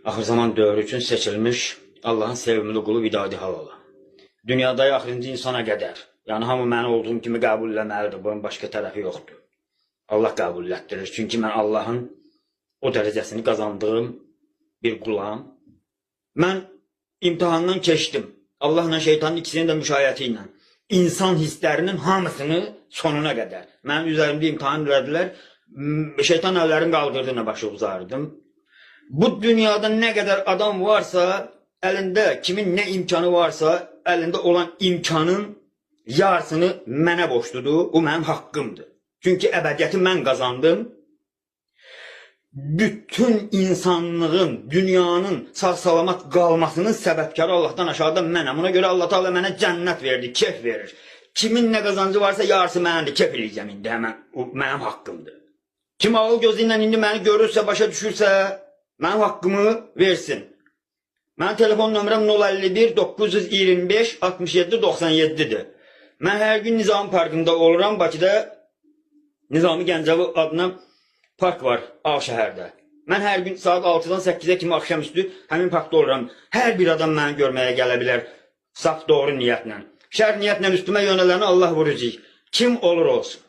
Axır zaman dövrü üçün seçilmiş Allahın sevimli qulu Vidadi Halalı. Dünyada axırıncı insana qədər. Yəni hamı məni olduğum kimi qəbul eləməlidir. Bunun başqa tərəfi yoxdur. Allah qəbul elətdirir. Çünki mən Allahın o dərəcəsini qazandığım bir qulam. Mən imtahandan keçdim. Allahla şeytanın ikisinin də müşayiəti ilə. İnsan hisslərinin hamısını sonuna qədər. Mənim üzərimdə imtahan elədilər. Şeytan əllərini qaldırdı, nə başı uzardım. Bu dünyada nə qədər adam varsa, əlində kimin nə imkanı varsa, əlində olan imkanın yarısını mənə borcludur. O mənim haqqımdır. Çünki əbədiyyəti mən qazandım. Bütün insanlığın, dünyanın sağ-salamat qalmasının səbəbkarı Allahdan aşağıda mənəm. Ona görə Allah Teala mənə cənnət verdi, kef verir. Kimin nə qazancı varsa yarısı mənimdir, kef eləyəcəm indi həmən. O mənim haqqımdır. Kim ağıl gözü ilə indi məni görürsə, başa düşürsə, mənim haqqımı versin. Mənim telefon nömrəm 051 925 67 97-dir. Mən hər gün Nizami Parkında oluram. Bakıda Nizami Gəncəvi adına park var Ağşəhərdə. Mən hər gün saat 6-dan 8-ə kimi axşamüstü həmin parkda oluram. Hər bir adam məni görməyə gələ bilər saf doğru niyyətlə. Şər niyyətlə üstümə yönələni Allah vuracaq. Kim olur olsun.